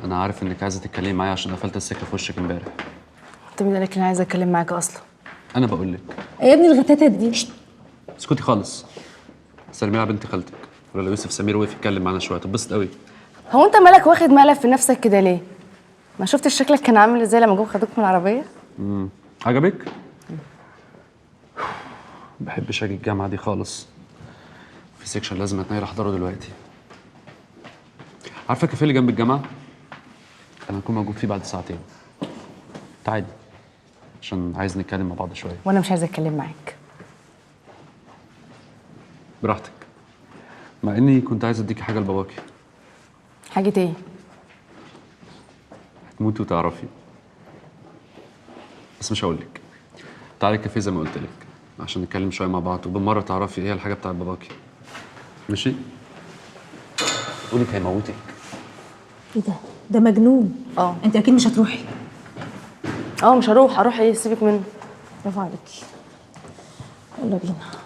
انا عارف انك عايزه تتكلمي معايا عشان قفلت السكة في وشك امبارح. انت مين قالك انا عايزه اتكلم معاك اصلا؟ انا بقول لك. يا ابني الغتاتة دي. اسكتي خالص. سلمي على بنت خالتك، ولا يوسف سمير وقف يتكلم معانا شوية تتبسط قوي. هو انت مالك واخد مقلب في نفسك كده ليه؟ ما شفتش شكلك كان عامل ازاي لما جم خدوك من العربية؟ عجبك؟ ما بحبش اجي الجامعة دي خالص. في section لازم اتنيل احضره دلوقتي. عارفه الكافيه اللي جنب الجامعة؟ انا هكون موجود فيه بعد ساعتين. تعالي عشان عايز نتكلم مع بعض شوية. وانا مش عايزه اتكلم معاك. براحتك. مع اني كنت عايز اديكي حاجة لباباكي. حاجة ايه؟ هتموتي وتعرفي، بس مش هقولك. تعالي الكافيه زي ما قلت لك عشان نتكلم شوية مع بعض، وبالمره تعرفي ايه الحاجة بتاعت باباكي. ماشي؟ قولك هيموتك. ايه ده؟ ده مجنون. اه. انت اكيد مش هتروحي. اه مش هروح. اروح ايه؟ سيبك منه. برافو عليكي. يلا بينا.